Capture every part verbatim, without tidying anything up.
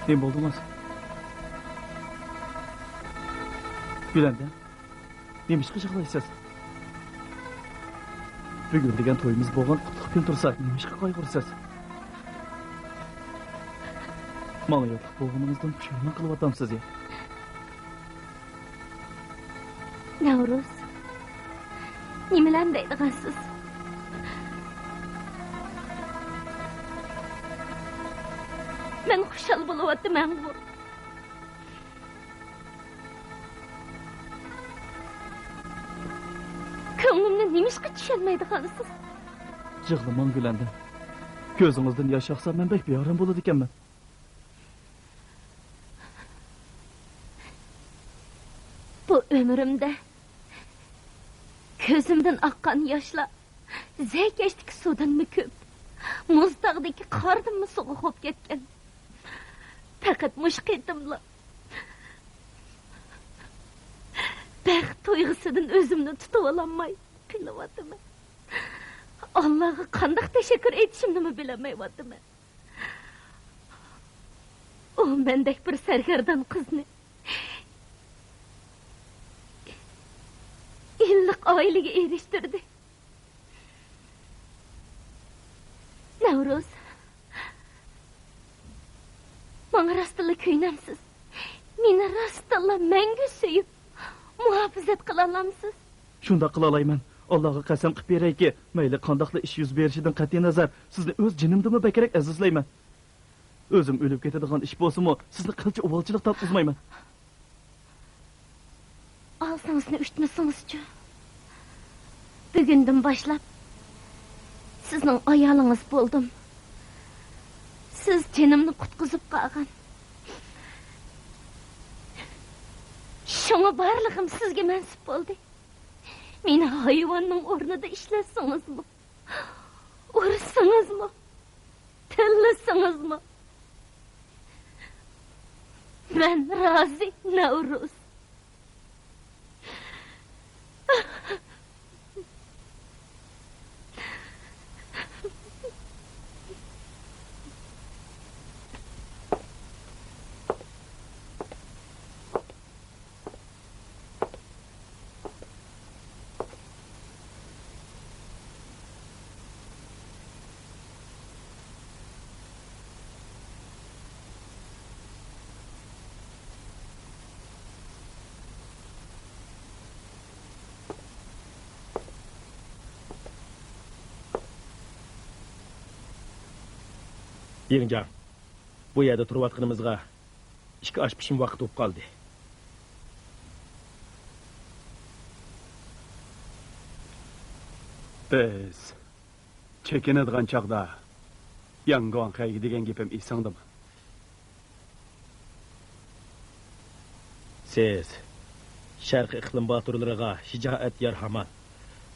نېمە بولدىڭىز؟ گۈلەندەم، نېمىشقا يىغلايسىز؟ بۈگۈن دېگەن تويىمىز بولغان قۇتلۇق كۈن تۇرسا، نېمىشقا قايغۇرىسىز؟ ماڭا ياتلىق بولغىنىڭىزدىن پۇشايمان قىلىۋاتامسىز يا؟ نەۋرۇز، نېمىلەرنى دەيدىغانسىز؟ مەن خۇشال بولۇۋاتىمەنغۇ. كۆڭلۈمنى نېمىشقا چۈشەنمەيدىغانسىز؟ يىغلىماڭ، گۈلەندەم. كۆزىڭىزدىن ياش ئاقسا، مەن بەك بىئارام بولىدىكەنمەن. بۇ ئۆمرۈمدە كۆزۈمدىن ئاققان ياشلار زەكەشتىكى سۇدىنمۇ كۆپ، مۇزتاغدىكى قاردىنمۇ سوغۇق بولۇپ كەتكەن. پەقەت مۇشۇ قېتىملا بەخت تۇيغۇسىدىن ئۆزۈمنى تۇتۇۋالالماي قېلىۋاتىمەن. ئاللاغا قانداق تەشەككۈر ئېيتىشىمنىمۇ بىلەلمەيۋاتىمەن. ئۇ مەندەك بىر سەرگەردان قىزنى ئىللىق ئائىلىگە ئېرىشتۈردى. نەۋرۇز، ماڭا راستتىنلا كۆيۈنەمسىز؟ مېنى راستتىنلا مەڭگۈ سۆيۈپ، مۇھاپىزەت قىلالامسىز؟ شۇنداق قىلالايمەن. ئاللاغا قەسەم قىلىپ بېرەيكى، مەيلى قانداقلا ئىش يۈز بېرىشىدىن قەتئىينەزەر، سىزنى ئۆز جېنىمدىنمۇ بەكرەك ئەزىزلەيمەن. ئۆزۈم ئۆلۈپ كېتىدىغان ئىش بولسىمۇ، سىزنى قىلچە ئۇۋالچىلىق تارتقۇزمايمەن. ئاغزىڭىزنى ئۈچمىسىڭىزچۇ؟ بۈگۈندىن باشلاپ سىزنىڭ ئايالىڭىز بولدۇم. سىز جېنىمنى قۇتقۇزۇپ قالغان. شۇڭا بارلىقىم سىزگە مەنسۇپ بولدى. مېنى ھايۋاننىڭ ئورنىدا ئىشلەتسىڭىزمۇ، ئۇرسىڭىزمۇ، تىللىسىڭىزمۇ، مەن رازى، نەۋرۇز. يىڭجاڭ، بۇ يەردە تۇرۇۋاتقىنىمىزغا ئىككى ئاش پىشىم ۋاقىت بولۇپ قالدى. بىز چېكىنىدىغان چاغدا ياڭ گۇاڭخەيگە دېگەن گېپىم ئېسىڭدىمۇ؟ سىز شەرقىي ئىقلىم باتۇرلىرىغا شىجائەت يار ھامان،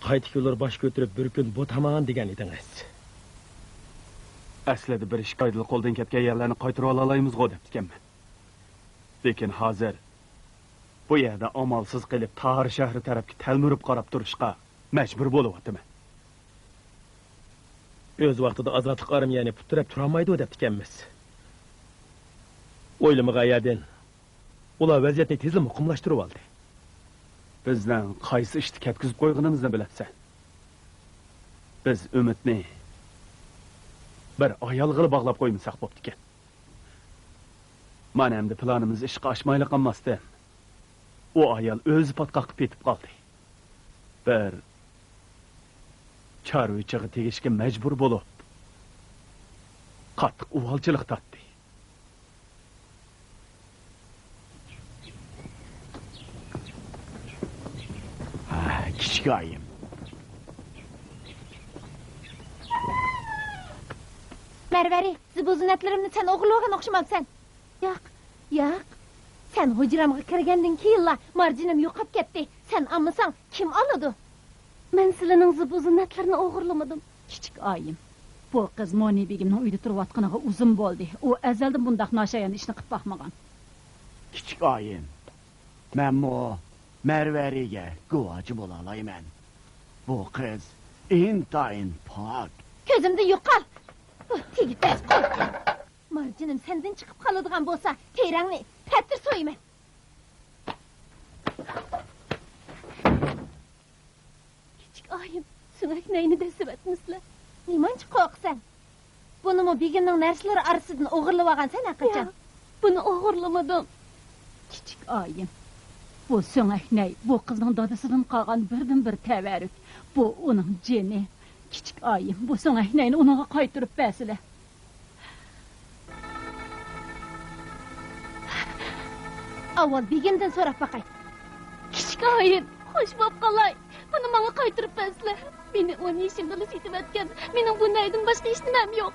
قايتا كېلۇر باش كۆتۈرۈپ بىر كۈن بۇ تامان دېگەن ئىدىڭىز. ئەسلىدە بىر ئىككى ئايدىلا قولدىن كەتكەن يەرلەرنى قايتۇرۇۋالالايمىزغۇ دەپتىكەنمەن. لېكىن ھازىر بۇ يەردە ئامالسىز قېلىپ، تاھار شەھىرى تەرەپكە تەلمۈرۈپ قاراپ تۇرۇشقا مەجبۇر بولۇۋاتىمەن. ئۆز ۋاقتىدا ئازادلىق ئارمىيەنى پۇت تىرەپ تۇرالمايدۇ دەپتىكەنمىز. ئويلىمىغان يەردىن ئۇلار ۋەزىيەتنى تېزلا مۇقىملاشتۇرۇۋالدى. بىزنىڭ قايسى ئىشتا كەتكۈزۈپ قويغىنىمىزنى بىلەمسەن؟ بىز ئۈمىدنى بىر ئايالغىلا باغلاپ قويمىساق بوپتىكەن. مانا ئەمدى پىلانىمىز ئىشقا ئاشمايلا قالماستىن، ئۇ ئايال ئۆزى پاتقاققا پېتىپ قالدى. بىر چارۋىچىغا تېگىشكە مەجبۇر بولۇپ، قاتتىق ئۇۋالچىلىق تارتتى. ھە، كىچىكايىم. مەرۋەرى، زىبۇ-زىننەتلىرىمنى سەن ئوغرىلىۋالغان ئوخشىمامسەن؟ ياق، ياق. سەن ھۇجرامغا كىرگەندىن كېيىنلا مارجىنىم يوقاپ كەتتى. سەن ئالمىساڭ، كىم ئالىدۇ؟ مەن سىلىنىڭ زىبۇ-زىننەتلىرىنى ئوغرىلىمىدىم. كىچىك ئايىم، بۇ قىز مونى بېگىمنىڭ ئۆيىدە تۇرۇۋاتقىنىغا ئۇزۇن بولدى. ئۇ ئەزەلدىن بۇنداق ناشايان ئىشنى قىلىپ باقمىغان. كىچىك ئايىم، مەنمۇ مەرۋەرىگە گۇۋاچى بولالايمەن. بۇ قىز ئىنتايىن پاك. كۆزۈمدىن يوقال! بۇ تېگى پەس قۇل! مارجىنىم سەندىن چىقىپ قالىدىغان بولسا، تېرەڭنى پەتتىر سويىمەن. كىچىك ئايىم، سۆڭەكنەينى دەسسىۋەتمىسىلە. نېمانچە قورقىسەن؟ بۇنىمۇ بېگىمنىڭ نەرسىلىرى ئارىسىدىن ئوغرىلىۋالغانسەن ھەقىچان. ياق، بۇنى ئوغرىلىمىدىم. كىچىك ئايىم، بۇ سۆڭەكنەي بۇ قىزنىڭ دادىسىدىن قالغان بىردىنبىر تەۋەررۈك. بۇ ئۇنىڭ جېنى. كىچىك ئايىم، بۇ سۆڭەكنەينى ئۇنىڭغا قايتۇرۇپ بەرسىلە. ئاۋۋال بېگىمدىن سوراپ باقاي. كىچىك ئايىم، خوش بوپ قالاي. بۇنى ماڭا قايتۇرۇپ بەرسىلە. مېنى ئون يېشىمدىلا سېتىۋەتكەن. مېنىڭ بۇ نەيدىن باشقا ھېچنېمەم يوق.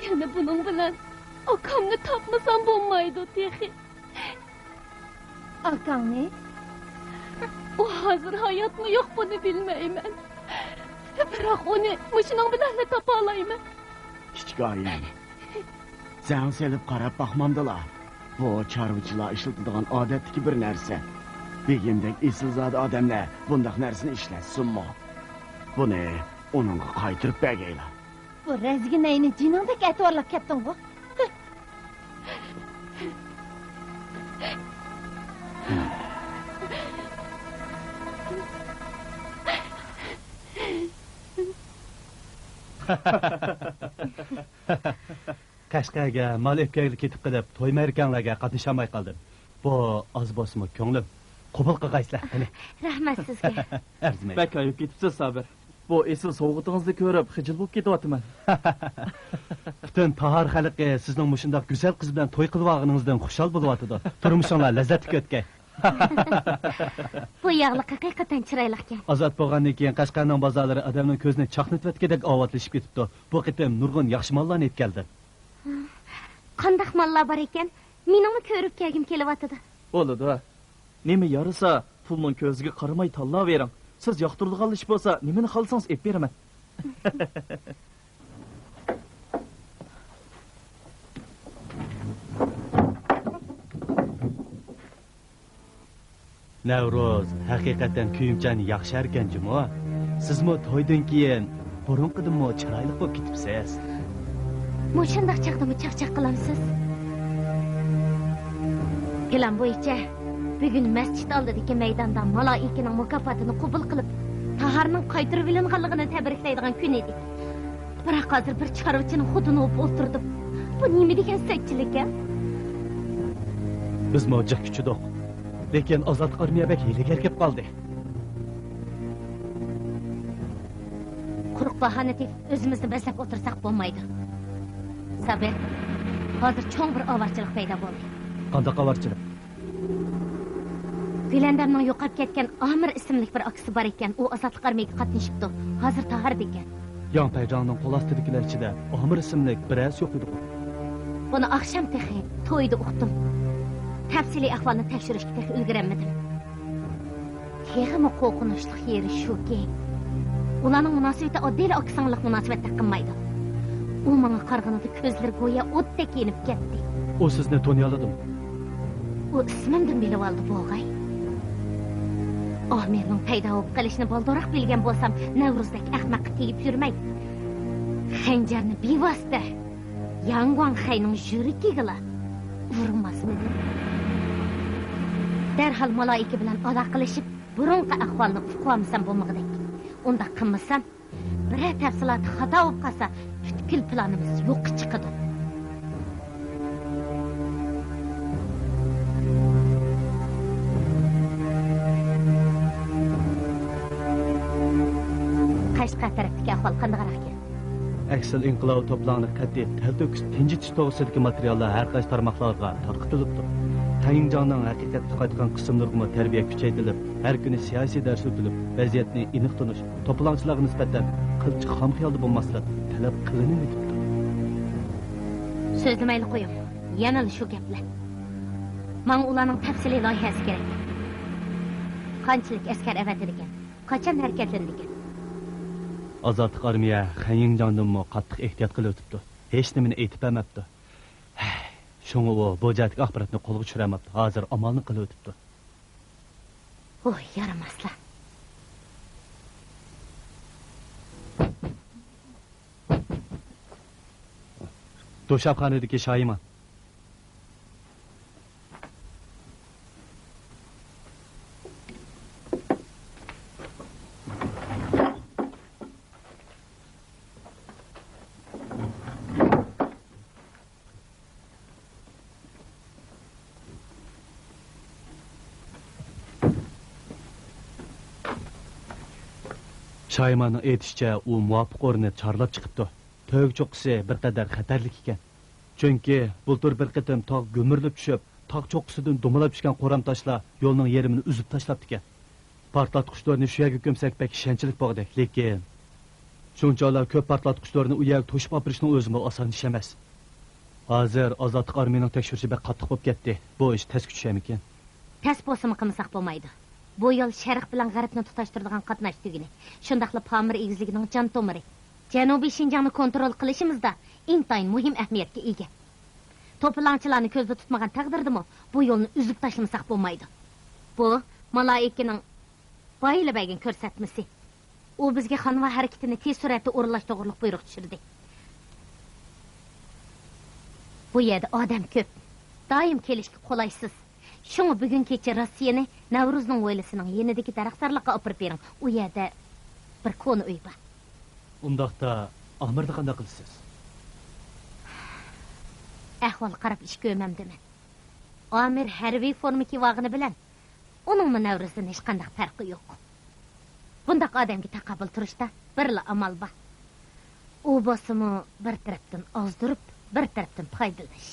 يەنە بۇنىڭ بىلەن ئاكامنى تاپمىسام بولمايدۇ تېخى. ئاكاڭنى؟ ئۇ ھازىر ھاياتمۇ يوق، بۇنى بىلمەيمەن. بىراق ئۇنى مۇشۇنىڭ بىلەنلا تاپالايمەن. كىچىك ئايىم، زەڭ سېلىپ قاراپ باقمامدىلا؟ بۇ چارۋىچىلار ئىشلىتىدىغان ئادەتتىكى بىر نەرسە. بېگىمدەك ئېسىلزادە ئادەملەر بۇنداق نەرسىنى ئىشلەتسۇنمۇ؟ بۇنى ئۇنىڭغا قايتۇرۇپ بەرگەيلا. بۇ رەزگىنەينى جېنىڭدەك ئەتىۋارلاپ كەتتىڭغۇ؟ قەشقەرگە مال ئېلىپ كەلگىلى كېتىپ قېلىپ، توي مەرىكەڭلارگە قاتنىشالماي قالدىم. بۇ ئاز بولسىمۇ كۆڭلۈم. قوبۇل قىلغايسىلەر، قېنى. رەھمەت سىزگە. ئەرزىمەيدۇ. بەك ھاياپ كېتىپسىز، سابىر. بۇ ئېسىل سوۋغىتىڭىزنى كۆرۈپ، خىجىل بولۇپ كېتىۋاتىمەن. پۈتۈن تاھار خەلقى سىزنىڭ مۇشۇنداق گۈزەل قىز بىلەن توي قىلىۋالغىنىڭىزدىن خۇشال بولۇۋاتىدۇ. تۇرمۇشۇڭلار لەززەتلىك ئۆتكەي. بۇ ياغلىق ھەقىقەتەن چىرايلىقكەن. ئازاد بولغاندىن كېيىن قەشقەرنىڭ بازارلىرى ئادەمنىڭ كۆزىنى چاقنىتىۋەتكۈدەك ئاۋاتلىشىپ كېتىپتۇ. بۇ قېتىم نۇرغۇن ياخشى ماللارنى ئېلىپ كەلدىم. قانداق ماللار بار ئىكەن؟ مېنىڭمۇ كۆرۈپ كەلگۈم كېلىۋاتىدۇ. بولىدۇ. نېمە يارىسا، پۇلنىڭ كۆزىگە قارىماي تاللاۋېرىڭ. سىز ياقتۇرىدىغان ئىش بولسا، نېمىنى خالىسىڭىز ئېلىپ بېرىمەن. نەۋرۇز، ھەقىقەتەن كۆيۈمچان ياخشى ئەركەن جۇمۇ. سىزمۇ تويدىن كېيىن بۇرۇنقىدىنمۇ چىرايلىق بولۇپ كېتىپسىز. مۇشۇنداق چاغدىمۇ چاقچاق قىلامسىز؟ پىلان بويىچە، بۈگۈن مەسچىت ئالدىدىكى مەيداندا مالائىكىنىڭ مۇكاپاتىنى قوبۇل قىلىپ، تاھارنىڭ قايتۇرۇۋېلىنغانلىقىنى تەبرىكلەيدىغان كۈن ئىدى. بىراق ھازىر بىر چارۋىچىنىڭ خوتۇنى بولۇپ ئولتۇردۇم. بۇ نېمە دېگەن سەتچىلىككەن؟ بىزمۇ جىق كۈچىدۇق. لېكىن ئازادلىق ئارمىيە بەك ھىيلىگەر كېلىپ قالدى. قۇرۇق باھانە تېپىپ، ئۆزىمىزنى بەزلەپ ئولتۇرساق بولمايدۇ. سابىر، ھازىر چوڭ بىر ئاۋارىچىلىق پەيدا بولدى. قانداق ئاۋارىچىلىك؟ گۈلەندەمنىڭ يوقاپ كەتكەن ئامىر ئىسىملىك بىر ئاكىسى بار ئىكەن، ئۇ ئازادلىق ئارمىيىگە قاتنىشىپتۇ. ھازىر تاھاردا ئىكەن. ياڭ پەيجاڭنىڭ قول ئاستىدىكىلەر ئىچىدە ئامىر ئىسىملىك بىرەرسى يوق ئىدىغۇ؟ بۇنى ئاخشام تېخى تويدا ئۇقتۇم. تەپسىلىي ئەھۋالنى تەكشۈرۈشكە تېخى ئۈلگۈرەلمىدىم. تېخىمۇ قورقۇنچلۇق يېرى شۇكى، ئۇلارنىڭ مۇناسىۋىتى ئاددىيلا ئاكا-سىڭىللىق مۇناسىۋەتتەك قىلمايدۇ. ئۇ ماڭا قارىغىنىدا كۆزلىرى گويا ئوتتەك يېنىپ كەتتى. ئۇ سىزنى تونۇيالىدىمۇ؟ ئۇ ئىسمىمدىن بىلىۋالدى بوغاي. ئامىرنىڭ پەيدا بولۇپ قېلىشىنى بالدۇرراق بىلگەن بولسام، نەۋرۇزدەك ئەخمەققە تېگىپ يۈرمەي، خەنجەرنى بىۋاسىتە ياڭ گۇاڭخەينىڭ يۈرىكىگىلا ئۇرماسمىدىم؟ دەرھال مالائىكە بىلەن ئالاقىلىشىپ، بۇرۇنقى ئەھۋالنى ئۇقۇۋالمىسام بولمىغۇدەك. ئۇنداق قىلمىسام، بىرەر تەپسىلاتى خاتا بولۇپ قالسا، پۈتكۈل پىلانىمىز يوققا چىقىدۇ. قەشقەر تەرەپتىكى ئەھۋال قانداقراق ئىكەن؟ ئەكسىل ئىنقىلابى توپىلاڭلىق تەھدىت، تەلتۆكۈس، تىنچىتىش توغرىسىدىكى ماتېرىياللار ھەر قايسى تارماقلارغا تارقىتىلىپتۇ. خەنيىڭجاڭنىڭ ھەقىقەتكە قايتقان قىسىملىرىغىمۇ تەربىيە كۈچەيتىلىپ، ھەر كۈنى سىياسىي دەرس ئۆتۈلۈپ، ۋەزىيەتنى ئېنىق تونۇش، توپىلاڭچىلارغا نىسبەتەن قىلچە خام خىيالدا بولماسلىق تەلەپ قىلىنىۋېتىپتۇ. سۆزلىمەيلا قويۇڭ، يەنىلا شۇ گەپلەر. ماڭا ئۇلارنىڭ تەپسىلىي لايىھەسى كېرەك. قانچىلىك ئەسكەر ئەۋەتىدىكەن؟ قاچان ھەرىكەتلىنىدىكەن؟ ئازادلىق ئارمىيە خەنيىڭجاڭدىنمۇ قاتتىق ئېھتىيات قىلىۋېتىپتۇ. ھېچنېمىنى ئېيتىپ بەرمەپتۇ. ھەي، شۇڭا ئۇ بۇ جەھەتتىكى ئاخباراتنى قولغا چۈشۈرەلمەپتۇ. ھازىر ئامالنى قىلىۋېتىپتۇ. ھوي، يارىماسلا. دوشاپخانىدىكى شايىمان. شايىماننىڭ ئېيتىشىچە، ئۇ مۇۋاپىق ئورۇننى چارلاپ چىقىپتۇ. تۆگە چوققىسى بىر قەدەر خەتەرلىك ئىكەن. چۈنكى بۇلتۇر بىر قېتىم تاغ گۈمۈرۈلۈپ چۈشۈپ، تاغ چوققىسىدىن دومىلاپ چۈشكەن قورام تاشلار يولنىڭ يېرىمىنى ئۈزۈپ تاشلاپتىكەن. پارتلاتقۇچ تورىنى شۇ يەرگە كۆمسەك بەك ئىشەنچلىك بولغۇدەك، لېكىن شۇنچىۋالا كۆپ پارتلاتقۇچ تورىنى ئۇ يەرگە توشۇپ ئاپىرىشنىڭ ئۆزىمۇ ئاسان ئىش ئەمەس. ھازىر ئازادلىق ئارمىيىنىڭ تەكشۈرۈشى بەك قاتتىق بولۇپ كەتتى. بۇ ئىش تەسكە چۈشەرمىكىن؟ تەس بولسىمۇ قىلمىساق بولمايدۇ. بۇ يول شەرق بىلەن غەربنى تۇتاشتۇرىدىغان قاتناش تۈگۈنى، شۇنداقلا پامىر ئېگىزلىكىنىڭ جان تومۇرى. جەنۇبىي شىنجاڭنى كونترول قىلىشىمىزدا ئىنتايىن مۇھىم ئەھمىيەتكە ئىگە. توپىلاڭچىلارنى كۆزدە تۇتمىغان تەقدىردىمۇ بۇ يولنى ئۈزۈپ تاشلىمىساق بولمايدۇ. بۇ مالائىكىنىڭ بايىلا بەرگەن كۆرسەتمىسى. ئۇ بىزگە خانۋا ھەرىكىتىنى تېز سۈرئەتتە ئورۇنلاش توغرۇلۇق بۇيرۇق چۈشۈردى. بۇ يەردە ئادەم كۆپ، دائىم كېلىشكە قولايسىز. شۇڭا بۈگۈن كېچە روسىيەنى نەۋرۇزنىڭ ھويلىسىنىڭ يېنىدىكى دەرەخزارلىققا ئاپىرىپ بېرىڭ. ئۇ يەردە بىر كونا ئۆي بار. ئۇنداقتا ئامىرنى قانداق قىلىسىز؟ ئەھۋال قاراپ ئىش كۆرمەمدىمەن. ئامىر ھەربىي فورما كىيىۋالغىنى بىلەن ئۇنىڭمۇ نەۋرۇزدىن ھېچقانداق پەرقى يوق. بۇنداق ئادەمگە تاقابىل تۇرۇشتا بىرلا ئامال بار. ئۇ بولسىمۇ بىر تەرەپتىن ئازدۇرۇپ، بىر تەرەپتىن پايدىلىنىش.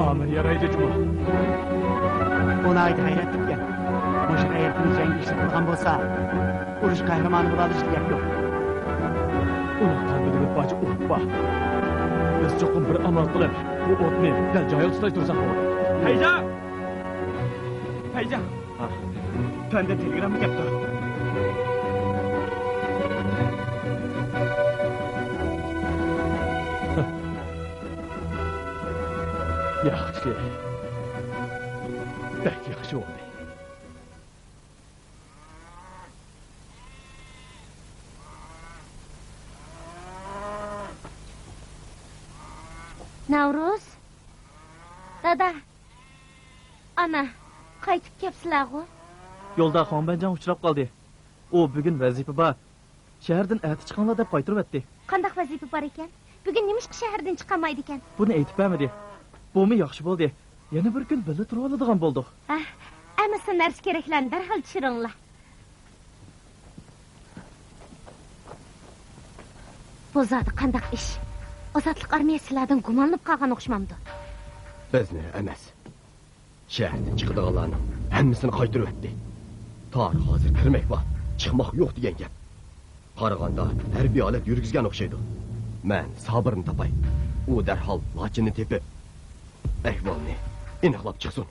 ئامىر يارايدۇ جۇمۇ. ئۇ ناھايىتى غەيرەتلىك ئىكەن. مۇشۇ غەيرىتىنى جەڭگە ئىشلىتىدىغان بولسا، ئۇرۇش قەھرىمانى بولالىشىدا گەپ يوق. ئۇنىڭ قەلبىدە بىر پارچە ئوت بار. بىز چوقۇم بىر ئامال قىلىپ، بۇ ئوتنى دەل جايىغا تۇتاشتۇرساق بولىدۇ. پەيزا! پەيزا! ھە. تۆۋەندە تېلېگرامما كەپتۇ. ياخشى. بەك ياخشى بولدى. نەۋرۇز، دادا، ئانا، قايتىپ كەپسىلەرغۇ؟ يولدا خۇاڭ بەنجاڭ ئۇچراپ قالدى. ئۇ بۈگۈن ۋەزىپە بار، شەھەردىن ئەتە چىقىڭلار دەپ قايتۇرۇۋەتتى. قانداق ۋەزىپە بار ئىكەن؟ بۈگۈن نېمىشقا شەھەردىن چىقالمايدىكەن؟ بۇنى ئېيتىپ بەرمىدى. بۇمۇ ياخشى بولدى. يەنە بىر كۈن بىللە تۇرۇۋالىدىغان بولدۇق. ھە، ئەمىسە نەرسە-كېرەكلەرنى دەرھال چۈشۈرۈڭلار. بۇ زادى قانداق ئىش؟ ئازادلىق ئارمىيەسى سىلەردىن گۇمانلىنىپ قالغان ئوخشىمامدۇ؟ بىزنى ئەمەس، شەھەردىن چىقىدىغانلارنىڭ ھەممىسىنى قايتۇرۇۋەتتى. تارىخ ھازىر كىرمەك بار، چىقماق يوق دېگەن گەپ. قارىغاندا ھەربىي ھالەت يۈرگۈزگەن ئوخشايدۇ. مەن سابىرنى تاپاي. ئۇ دەرھال لاچىننى تېپىپ، ئەھۋالنى ئېنىقلاپ چىقسۇن.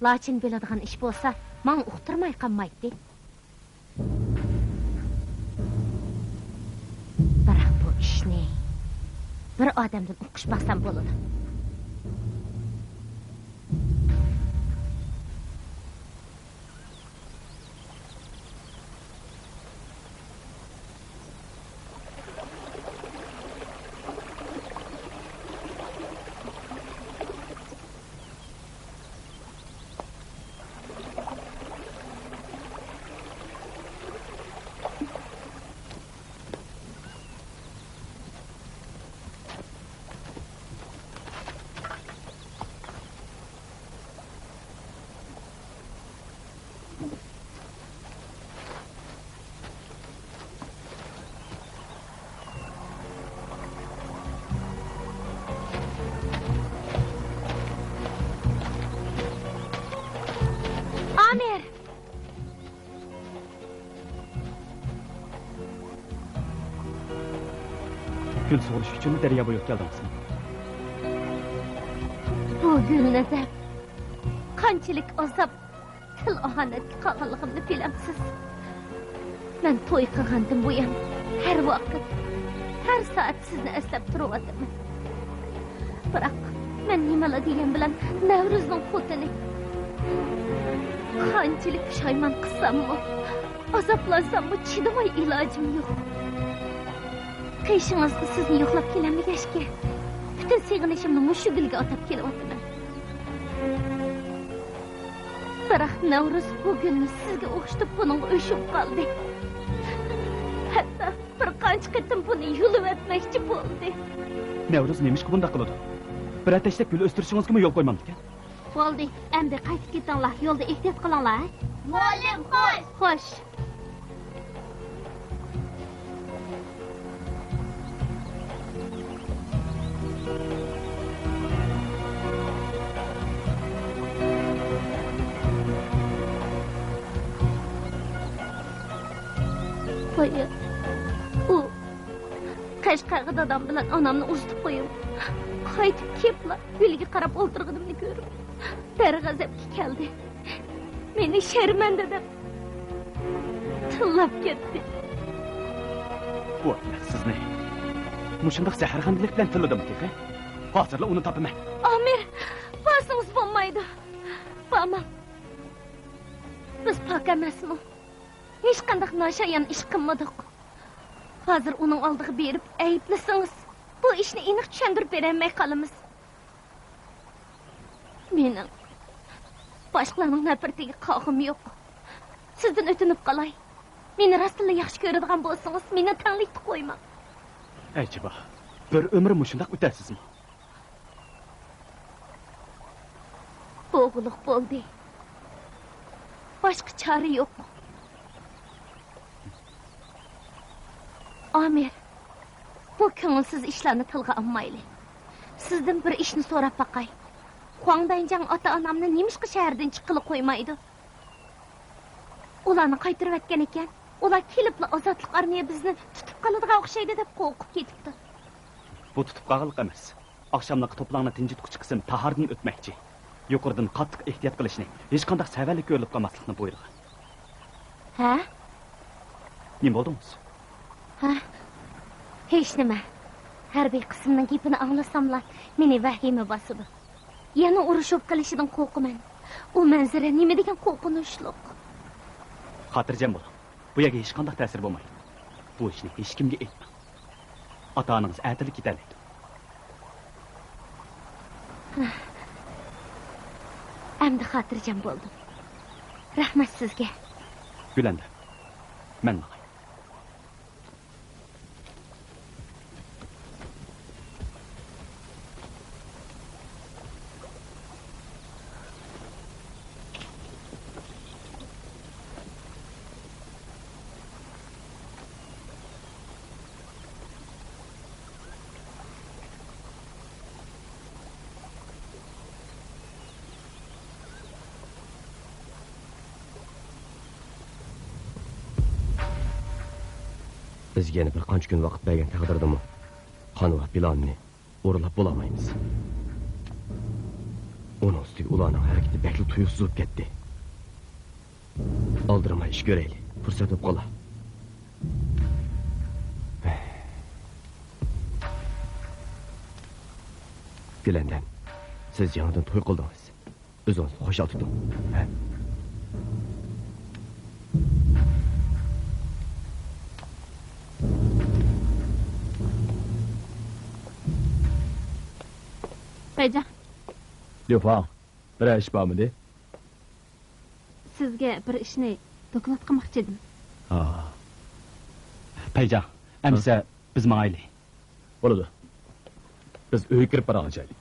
لاچىن بىلىدىغان ئىش بولسا، ماڭا ئۇقتۇرماي قالمايتتى. بىراق بۇ ئىشنى بىر ئادەمدىن ئۇقۇش باقسام بولىدۇ. ئامىر! گۈل سۇغۇرۇش ئۈچۈنمۇ دەريا بويىغا كەلدىڭىزمۇ؟ بۇ گۈلنى دەپ قانچىلىك ئازاب، تىل ئاھانەتكە قالغانلىقىمنى بىلەمسىز؟ مەن توي قىلغاندىن بۇيان ھەر ۋاقىت، ھەر سائەت سىزنى ئەسلەپ تۇرۇۋاتىمەن. بىراق، مەن نېمىلا دېگەن بىلەن نەۋرۇزنىڭ خوتۇنى. قانچىلىك پۇشايمان قىلساممۇ، ئازابلانساممۇ چىدىماي ئىلاجىم يوق. قېشىڭىزغا سىزنى يوقلاپ كېلەلمىگەچكە، پۈتۈن سېغىنىشىمنى مۇشۇ گۈلگە ئاتاپ كېلىۋاتىمەن. بىراق نەۋرۇز بۇ گۈلنى سىزگە ئوخشىتىپ بۇنىڭغا ئۆچۈپ قالدى. ھەتتا بىر قانچە قېتىم بۇنى يۇلۇۋەتمەكچى بولدى. نەۋرۇز نېمىشقا بۇنداق قىلىدۇ؟ بىر ئەتەشلەپ گۈل ئۆستۈرۈشىڭىزگىمۇ يول قويمامدىكەن؟ بولدى، ئەمدى قايتىپ كېتىڭلار، يولدا ئېھتىيات قىلىڭلار. مۇئەللىم، خوش! خوش! بايا ئۇ قەشقەرگە دادام بىلەن ئانامنى ئۇزىتىپ قويۇپ، قايتىپ كېلىپلا گۈلگە قاراپ ئولتۇرغىنىمنى كۆرۈپ، دەرغەزەپكە كەلدى. مېنى شەرمەندە دەپ تىللاپ كەتتى. بۇ ئەخمەق سىزنى مۇشۇنداق زەھەرخەندىلىك بىلەن تىللىدىمۇ تېخى؟ ھازىرلا ئۇنى تاپىمەن. ئامىر، بارسىڭىز بولمايدۇ. بارماڭ. بىز پاك ئەمەسمۇ؟ ھېچقانداق ناشايان ئىش قىلمىدۇق. ھازىر ئۇنىڭ ئالدىغا بېرىپ ئەيىبلىسىڭىز، بۇ ئىشنى ئېنىق چۈشەندۈرۈپ بېرەلمەي قالىمىز. مېنىڭ باشقىلارنىڭ نەپرىتىگە قاغىم يوق. سىزدىن ئۆتۈنۈپ قالاي. مېنى راستتىنلا ياخشى كۆرىدىغان بولسىڭىز، مېنى تەڭلىكتە قويماڭ. ئەجەبا، بىر ئۆمۈر مۇشۇنداق ئۆتەرسىزمۇ؟ بولغۇلۇق بولدى. باشقا چارە يوق. ئامىر، بۇ كۆڭۈلسىز ئىشلارنى تىلغا ئالمايلى. سىزدىن بىر ئىشنى سوراپ باقاي. خۇاڭ بەنجاڭ ئاتا-ئانامنى نېمىشقا شەھەردىن چىققىلى قويمايدۇ؟ ئۇلارنى قايتۇرۇۋەتكەن ئىكەن. ئۇلار كېلىپلا ئازادلىق ئارمىيە بىزنى تۇتۇپ قالىدىغان ئوخشايدۇ دەپ قورقۇپ كېتىپتۇ. بۇ تۇتۇپ قالغانلىق ئەمەس. ئاخشاملىققا توپىلاڭنى تىنجىتقۇچى قىسىم تاھاردىن ئۆتمەكچى. يۇقىرىدىن قاتتىق ئېھتىيات قىلىشنى، ھېچقانداق سەۋەنلىك كۆرۈلۈپ قالماسلىقنى بۇيرۇغان. ھە؟ نېمە بولدىڭىز؟ ھە؟ ھېچنېمە. ھەربىي قىسىمنىڭ گېپىنى ئاڭلىساملا، مېنى ۋەھىمە باسىدۇ. يەنە ئۇرۇشۇپ قېلىشىدىن قورقىمەن. ئۇ مەنزىرە نېمە دېگەن قورقۇنچلۇق. خاتىرجەم بولۇڭ. بۇ يەرگە ھېچقانداق تەسىر بولمايدۇ. بۇ ئىشنى ھېچكىمگە ئېيتماڭ. ئاتا-ئانىڭىز ئەتىلا كېتەلەيدۇ. ئەمدى خاتىرجەم بولدۇم. رەھمەت سىزگە. گۈلەندەم، مەن ماڭاي. بىزگە يەنە بىر قانچە كۈن ۋاقىت بەرگەن تەقدىردىمۇ، خانۋا پىلانىنى ئورۇنلاپ بولالمايمىز. ئۇنىڭ ئۈستىگە ئۇلارنىڭ ھەرىكىتى بەكلا تۇيۇقسىز بولۇپ كەتتى. ئالدىرىماي ئىش كۆرەيلى، پۇرسەت بولۇپ قالا. گۈلەندەم، سىز يېڭىدىن توي قىلدىڭىز. ئۆزىڭىزنى خۇشال تۇتۇڭ. ھە؟ پەيجاڭ. ليۇفاڭ، بىرەر ئىش بارمىدى؟ سىزگە بىر ئىشنى دوكلات قىلماقچى ئىدىم. ھا. پەيجاڭ، ئەمىسە بىز ماڭايلى. بولىدۇ. بىز ئۆيگە كىرىپ پاراڭلىشايلى.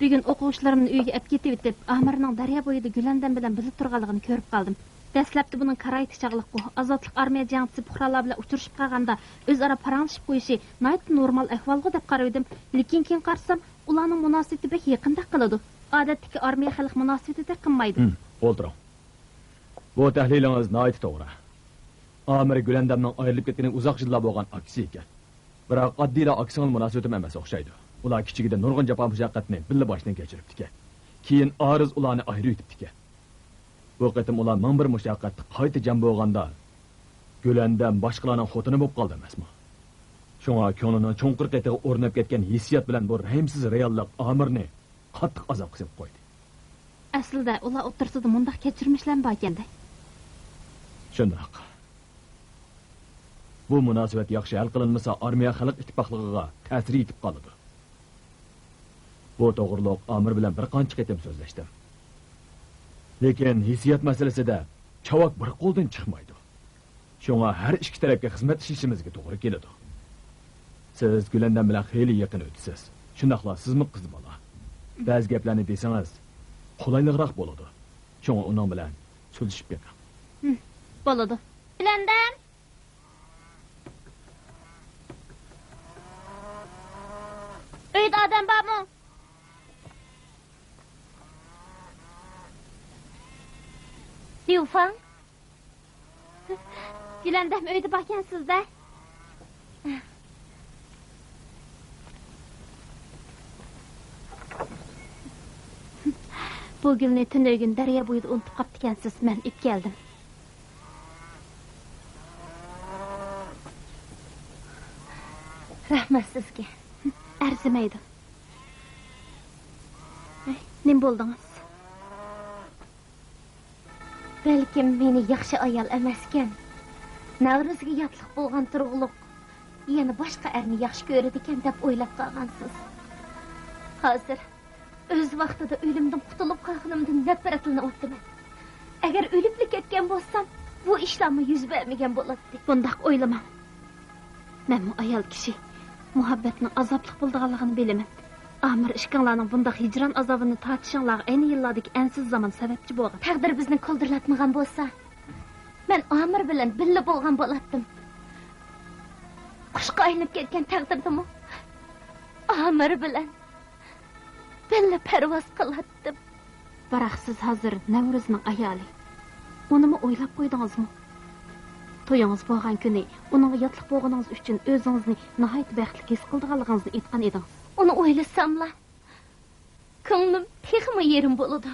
بۈگۈن ئوقۇغۇچىلىرىمنى ئۆيگە ئەپ كېتىۋېتىپ، ئامىرنىڭ دەريا بويىدا گۈلەندەم بىلەن بىللە تۇرغانلىقىنى كۆرۈپ قالدىم. دەسلەپتە بۇنىڭ كارايتى چاغلىققۇ، ئازادلىق ئارمىيە جەڭچىسى پۇقرالار بىلەن ئۇچرىشىپ قالغاندا ئۆزئارا پاراڭلىشىپ قويۇشى ناھايىتى نورمال ئەھۋالغۇ دەپ قارىۋىدىم، لېكىن كېيىن قارىسام، ئۇلارنىڭ مۇناسىۋىتى بەك يېقىندەك قىلىدۇ. ئادەتتىكى ئارمىيە خەلق مۇناسىۋىتىدەك قىلمايدۇ. ھىم، ئولتۇرۇڭ. بۇ تەھلىلىڭىز ناھايىتى توغرا. ئامىر گۈلەندەمنىڭ ئايرىلىپ كەتكىنى ئۇزاق يىللار بولغان ئاكىسى ئىكەن. بىراق ئاددىيلا ئاكىسىڭىل مۇناسىۋىتىمۇ ئەمەس ئوخشايدۇ. ئۇلار كىچىكىدە نۇرغۇن جاپا مۇشەققەتنى بىللە باشتىن كەچۈرۈپتىكەن. كېيىن ئارىز ئۇلارنى ئايرىۋېتىپتىكەن. بۇ قېتىم ئۇلار مىڭ بىر مۇشەققەتتە قايتا جەم بولغاندا، گۈلەندەم باشقىلارنىڭ خوتۇنى بولۇپ قالدى ئەمەسمۇ؟ شۇڭا كۆڭلىنىڭ چوڭقۇر قېتىغا ئورناپ كەتكەن ھېسسىيات بىلەن بۇ رەھىمسىز رېئاللىق ئامىرنى قاتتىق ئازابقا سېلىپ قويدى. ئەسلىدە ئۇلار ئوتتۇرىسىدا مۇنداق كەچۈرمىشلەرمۇ باركەندە. شۇنداق. بۇ مۇناسىۋەت ياخشى ھەل قىلىنمىسا، ئارمىيە خەلق ئىتتىپاقلىقىغا تەسىر يېتىپ قالىدۇ. بۇ توغرۇلۇق ئامىر بىلەن بىر قانچە قېتىم سۆزلەشتىم. لېكىن ھېسسىيات مەسىلىسىدە چاۋاك بىر قولدىن چىقمايدۇ. شۇڭا ھەر ئىككى تەرەپكە خىزمەتلىشىشىمىزگە توغرا كېلىدۇ. سىز گۈلەندەم بىلەن خېلى يېقىن ئۆتىسىز. شۇنداقلا سىزمۇ قىز بالا. بەزى گەپلەرنى دېسىڭىز، قولايلىقراق بولىدۇ. شۇڭا ئۇنىڭ بىلەن سۆزلىشىپ بېقىڭ. ھىم، بولىدۇ. گۈلەندەم! ئۆيدە ئادەم بارمۇ؟ ليۇفاڭ؟ گۈلەندەم ئۆيدە باركەنسىز-دە. بۇ گۈلنى تۈنۈگۈن دەريا بويىدا ئۇنتۇپ قاپتىكەنسىز، مەن ئېلىپ كەلدىم. رەھمەت سىزگە. ئەرزىمەيدۇ. ھەي، نېمە بولدىڭىز؟ بەلكىم مېنى ياخشى ئايال ئەمەسكەن، نەۋرىسىگە ياتلىق بولغان تۇرغۇلۇق يەنە باشقا ئەرنى ياخشى كۆرىدىكەن دەپ ئويلاپ قالغانسىز. ھازىر ئۆز ۋاقتىدا ئۆلۈمدىن قۇتۇلۇپ قالغىنىمدىن نەپرەتلىنىۋاتىمەن. ئەگەر ئۆلۈپلا كەتكەن بولسام، بۇ ئىشلارمۇ يۈز بەرمىگەن بولاتتى. بۇنداق ئويلىماڭ. مەنمۇ ئايال كىشى. مۇھەببەتنىڭ ئازابلىق بولىدىغانلىقىنى بىلىمەن. ئامىر ئىككىڭلارنىڭ بۇنداق ھىجران ئازابىنى تارتىشىڭلارغا ئەينى يىللاردىكى ئەنسىز زامان سەۋەبچى بولغان. تەقدىر بىزنى كولدۇرلاتمىغان بولسا، مەن ئامىر بىلەن بىللە بولغان بولاتتىم. قۇشقا ئايلىنىپ كەتكەن تەقدىردىمۇ ئامىر بىلەن بىللە پەرۋاز قىلاتتىم. بىراق سىز ھازىر نەۋرىزنىڭ ئايالى. ئۇنىمۇ ئويلاپ قويدىڭىزمۇ؟ تويىڭىز بولغان كۈنى ئۇنىڭغا ياتلىق بولغىنىڭىز ئۈچۈن ئۆزىڭىزنى ناھايىتى بەختلىك ھېس قىلىدىغانلىقىڭىزنى ئېيتقان ئىدىڭىز. ئۇنى ئويلىساملا، كۆڭلۈم تېخىمۇ يېرىم بولىدۇ.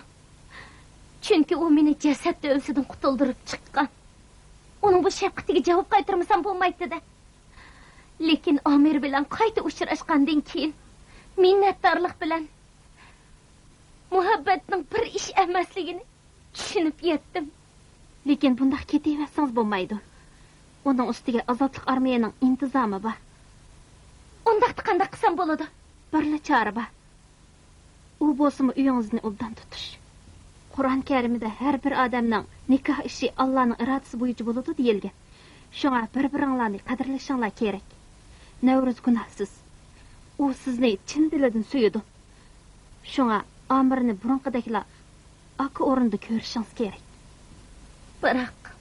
چۈنكى ئۇ مېنى جەسەت دۆۋىسىدىن قۇتۇلدۇرۇپ چىققان. ئۇنىڭ بۇ شەپقىتىگە جاۋاب قايتۇرمىسام بولمايتتى-دە. لېكىن ئامىر بىلەن قايتا ئۇچراشقاندىن كېيىن، مىننەتدارلىق بىلەن مۇھەببەتنىڭ بىر ئىش ئەمەسلىكىنى چۈشىنىپ يەتتىم. لېكىن بۇنداق كېتىۋەرسىڭىز بولمايدۇ. ئۇنىڭ ئۈستىگە ئازادلىق ئارمىيەنىڭ ئىنتىزامى بار. ئۇنداقتا قانداق قىلسام بولىدۇ؟ بىرلا چارە بار. ئۇ بولسىمۇ ئۆيىڭىزنى ئوبدان تۇتۇش. قۇرئان كەرىمدە ھەر بىر ئادەمنىڭ نىكاھ ئىشى ئاللانىڭ ئىرادىسى بويىچە بولىدۇ دېيىلگەن. شۇڭا بىر-بىرىڭلارنى قەدىرلىشىڭلار كېرەك. نەۋرىز گۇناھسىز. ئۇ سىزنى چىن دىلىدىن سۆيىدۇ. شۇڭا ئامىرنى بۇرۇنقىدەكلا ئاكا ئورنىدا كۆرۈشىڭىز كېرەك. بىراق،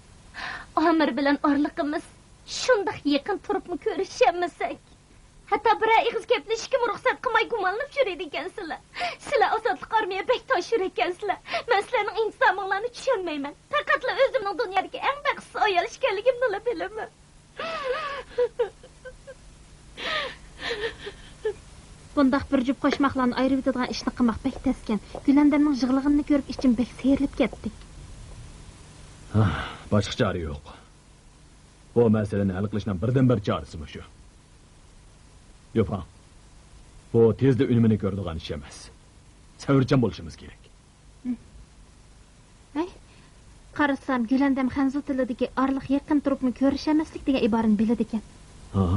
ئامىر بىلەن ئارىلىقىمىز شۇنداق يېقىن تۇرۇپمۇ كۆرۈشەلمىسەك، ھەتتا بىرەر ئېغىز گەپلىشىشكىمۇ رۇخسەت قىلماي گۇمانلىنىپ يۈرىدىكەنسىلەر. سىلەر ئازادلىق ئارمىيە بەك تاش يۈرەككەنسىلەر. مەن سىلەرنىڭ ئىنتىزامىڭلارنى چۈشەنمەيمەن. پەقەتلا ئۆزۈمنىڭ دۇنيادىكى ئەڭ بەختسىز ئايال ئىكەنلىكىمنىلا بىلىمەن. بۇنداق بىر جۈپ قوشماقلارنى ئايرىۋېتىدىغان ئىشنى قىلماق بەك تەسكەن. گۈلەندەمنىڭ يىغلىغىنىنى كۆرۈپ ئىچىم بەك سىيرىلىپ كەتتى. ھا، باشقا چارە يوق. بۇ مەسىلىنى ھەل قىلىشنىڭ بىردىنبىر چارىسى مۇشۇ. يوپاڭ، بۇ تېزلا ئۈنۈمىنى كۆرىدىغان ئىش ئەمەس. سەۋرچان بولۇشىمىز كېرەك. ھەي، قارىسام، گۈلەندەم خەنزۇ تىلىدىكى ئارىلىق يېقىن تۇرۇپمۇ كۆرۈشەلمەسلىك دېگەن ئىبارىنى بىلىدىكەن. ھا؟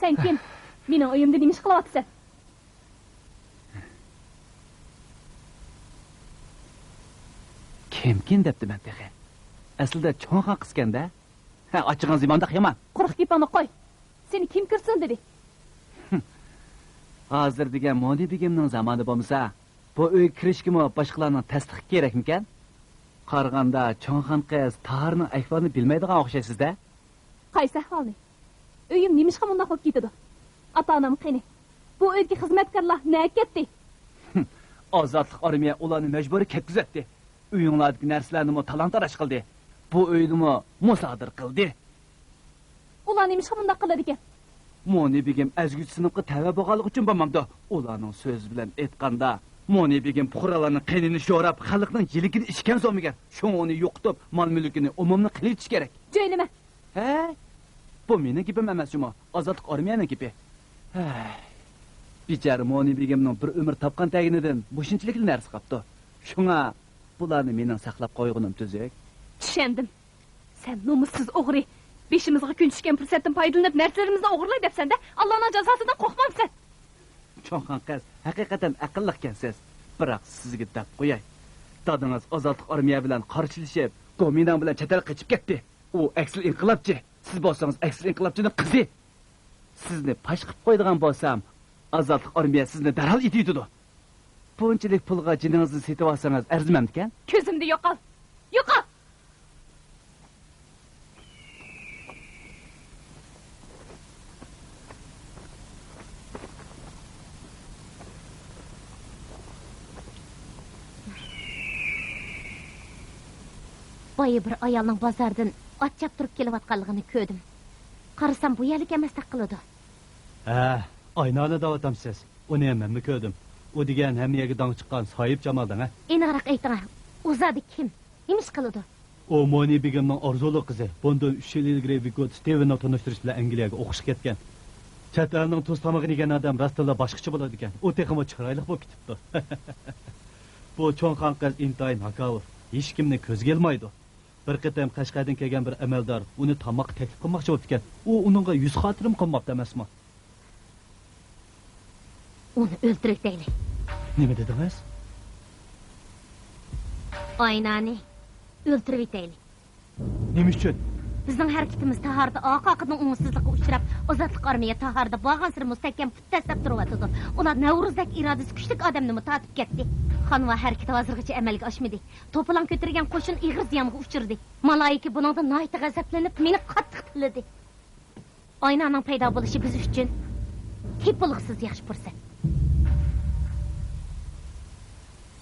سەن كىم؟ مېنىڭ ئۆيۈمدە نېمە ئىش قىلىۋاتىسەن؟ كىمكىن دەپتىمەن تېخى. ئەسلىدە چوڭخان قىزكەن-دە. ھە، ئاچچىقىڭىز نېمانداق يامان؟ قۇرۇق گېپىڭنى قوي. سېنى كىم كىرسۇن دېدى؟ ھازىر دېگەن مونى بېگىمنىڭ زامانى بولمىسا، بۇ ئۆيگە كىرىشكىمۇ باشقىلارنىڭ تەستىقى كېرەكمىكەن؟ قارىغاندا چوڭخان قىز تاھارنىڭ ئەھۋالىنى بىلمەيدىغان ئوخشايسىز-دە. قايسى ئەھۋالنى؟ ئۆيۈم نېمىشقا مۇنداق بولۇپ كېتىدۇ؟ ئاتا-ئانام قېنى؟ بۇ ئۆيدىكى خىزمەتكارلار نەگە كەتتى؟ ئازادلىق ئارمىيە ئۇلارنى مەجبۇرىي كەتكۈزەتتى. ئۆيۈڭلاردىكى نەرسىلەرنىمۇ تالان-تاراج قىلدى. بۇ ئۆينىمۇ مۇسادىرە قىلدى. ئۇلار نېمىشقا مۇنداق قىلىدىكەن؟ مونى بېگىم ئەزگۈچى سىنىپقا تەۋە بولغانلىقى ئۈچۈن بولمامدۇ؟ ئۇلارنىڭ سۆزى بىلەن ئېيتقاندا، مونى بېگىم پۇقرالارنىڭ قېنىنى شوراپ، خەلقنىڭ يىلىكىنى ئىچكەن زومىگەر. شۇڭا ئۇنى يوقىتىپ، مال-مۈلكىنى ئومۇمنى قىلىۋېتىش كېرەك. جۆيلىمە! ھەي، بۇ مېنىڭ گېپىم ئەمەس جۇمۇ، ئازادلىق ئارمىيەنىڭ گېپى. ھەي، بىچارە مونى بېگىمنىڭ بىر ئۆمۈر تاپقان تەگىنىدىن مۇشۇنچىلىكلا نەرسە قاپتۇ. شۇڭا بۇلارنى مېنىڭ ساقلاپ قويغىنىم تۈزۈك. چۈشەندىم. سەن نومۇسسىز ئوغرى. بېشىمىزغا كۈن چۈشكەن پۇرسەتتىن پايدىلىنىپ نەرسىلىرىمىزنى ئوغرىلاي دەپسەن-دە، ئاللانىڭ جازاسىدىن قورقمامسەن؟ چوڭخان قىز، ھەقىقەتەن ئەقىللىقكەنسىز. بىراق سىزگە دەپ قوياي. دادىڭىز ئازادلىق ئارمىيە بىلەن قارشىلىشىپ، گومىنداڭ بىلەن چەت ئەلگە قېچىپ كەتتى. ئۇ ئەكسىل ئىنقىلابچى. سىز بولسىڭىز ئەكسىل ئىنقىلابچىنىڭ قىزى. سىزنى پاش قىلىپ قويىدىغان بولسام، ئازادلىق ئارمىيە سىزنى دەرھال ئېتىۋېتىدۇ. بۇنچىلىك پۇلغا جېنىڭىزنى سېتىۋالسىڭىز ئەرزىمەمدىكەن؟ كۆزۈمدىن يوقال! يوقال! بايا بىر ئايالنىڭ بازاردىن ئات چاپتۇرۇپ كېلىۋاتقانلىقىنى كۆردۈم. قارىسام، بۇ يەرلىك ئەمەستەك قىلىدۇ. ھە، ئاينانى دەۋاتامسىز؟ ئۇنى مەنمۇ كۆردۈم. ئۇ دېگەن ھەممە يەرگە داڭ چىققان ساھىب جامالدىڭ ھە؟ ئېنىقراق ئېيتىڭە، ئۇ زادى كىم؟ نېمە ئىش قىلىدۇ؟ ئۇ مونى بېگىمنىڭ ئارزۇلۇق قىزى. بۇندىن ئۈچ يىل ئىلگىرى ۋىكوت ستېۋېننى تونۇشتۇرۇش بىلەن ئەنگلىيەگە ئوقۇشقا كەتكەن. چەت ئەلنىڭ تۇز تامىقىنى يېگەن ئادەم راستتىنلا باشقىچە بولىدىكەن. ئۇ تېخىمۇ چىرايلىق بولۇپ كېتىپتۇ. بۇ چوڭخان قىز ئىنتايىن ھاكاۋۇر. ھېچكىمنى كۆزگە ئىلمايدۇ. بىر قېتىم قەشقەردىن كەلگەن بىر ئەمەلدار ئۇنى تاماققا تەكلىپ قىلماقچى بوپتىكەن. ئۇ ئۇنىڭغا يۈز خاتىرىمۇ قىلماپتۇ ئەمەسمۇ؟ ئۇنى ئۆلتۈرۈۋېتەيلى. نېمە دېدىڭىز؟ ئاينانى ئۆلتۈرۈۋېتەيلى. نېمە ئۈچۈن؟ بىزنىڭ ھەرىكىتىمىز تاھاردا ئارقا-ئارقىدىن ئوڭۇشسىزلىققا ئۇچراپ، ئازادلىق ئارمىيە تاھاردا بارغانسېرى مۇستەھكەم پۇت دەسسەپ تۇرۇۋاتىدۇ. ئۇلار نەۋرۇزدەك ئىرادىسى كۈچلۈك ئادەمنىمۇ تارتىپ كەتتى. خانۋا ھەرىكىتى ھازىرغىچە ئەمەلگە ئاشمىدى. توپىلاڭ كۆتۈرگەن قوشۇن ئېغىر زىيانغا ئۇچرىدى. مالايىكە بۇنىڭدىن ناھايىتى غەزەپلىنىپ، مېنى قاتتىق تىللىدى. ئاينانىڭ پەيدا بولۇشى بىز ئۈچۈن تېپىلغۇسىز ياخشى پۇرسەت.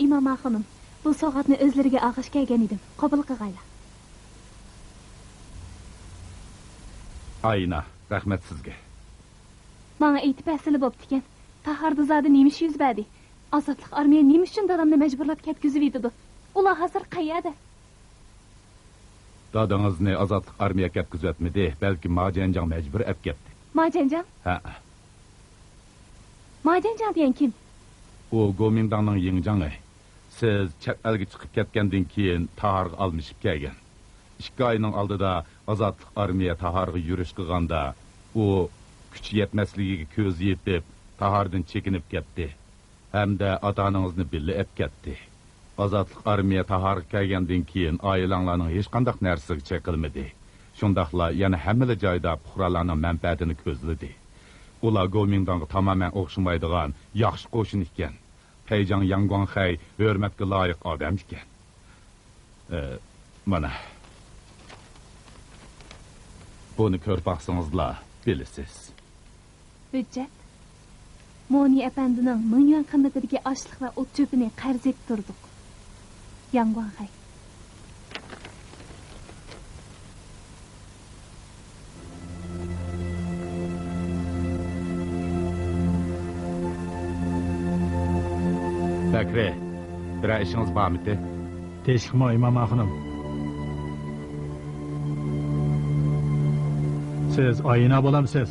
ئىماما خانىم، بۇ سوۋغاتنى ئۆزلىرىگە ئالغاچ كەلگەن ئىدىم. قوبۇل قىلغايلا. ئاينا، رەھمەت سىزگە. ماڭا ئېيتىپ بەرسىلە بوپتىكەن. تاھاردا زادى نېمە ئىش يۈز بەردى؟ ئازادلىق ئارمىيە نېمە ئۈچۈن دادامنى مەجبۇرلاپ كەتكۈزۈۋېتىدۇ؟ ئۇلار ھازىر قەيەردە؟ دادىڭىزنى ئازادلىق ئارمىيە كەتكۈزۈۋەتمىدى، بەلكى ما جيەنجاڭ مەجبۇرىي ئەپ كەتتى. ما جيەنجاڭ؟ ھەئە. ما جيەنجاڭ دېگەن كىم؟ ئۇ گومىنداڭنىڭ يىڭجاڭى. سىز چەت ئەلگە چىقىپ كەتكەندىن كېيىن تاھارغا ئالمىشىپ كەلگەن. ئىككى ئاينىڭ ئالدىدا ئازادلىق ئارمىيە تاھارغا يۈرۈش قىلغاندا، ئۇ كۈچى يەتمەسلىكىگە كۆزى يېتىپ، تاھاردىن چېكىنىپ كەتتى. ھەمدە ئاتا-ئانىڭىزنى بىللە ئەپ كەتتى. ئازادلىق ئارمىيە تاھارغا كەلگەندىن كېيىن ئائىلەڭلارنىڭ ھېچقانداق نەرسىسىگە چېقىلمىدى. شۇنداقلا يەنە ھەممىلا جايدا پۇقرالارنىڭ مەنپەئەتىنى كۆزلىدى. ئۇلار گومىنداڭغا تامامەن ئوخشىمايدىغان ياخشى قوشۇن ئىكەن. پەيجاڭ ياڭگۇاڭخەي ھۆرمەتكە لايىق ئادەم ئىكەن. ئە، مانا. بۇنى كۆرۈپ باقسىڭىزلا بىلىسىز. ھۆججەت. مونى ئەپەندىنىڭ مىڭيۈەن قىممىتىدىكى ئاشلىق ۋە ئوت-چۆپىنى قەرز ئېتىپ تۇردۇق. ياڭگۇاڭخەي. بەكرى، بىرەر ئىشىڭىز بارمىتى؟ تىنچلىقمۇ، ئىمام خانىم؟ سىز ئاينا بولامسىز؟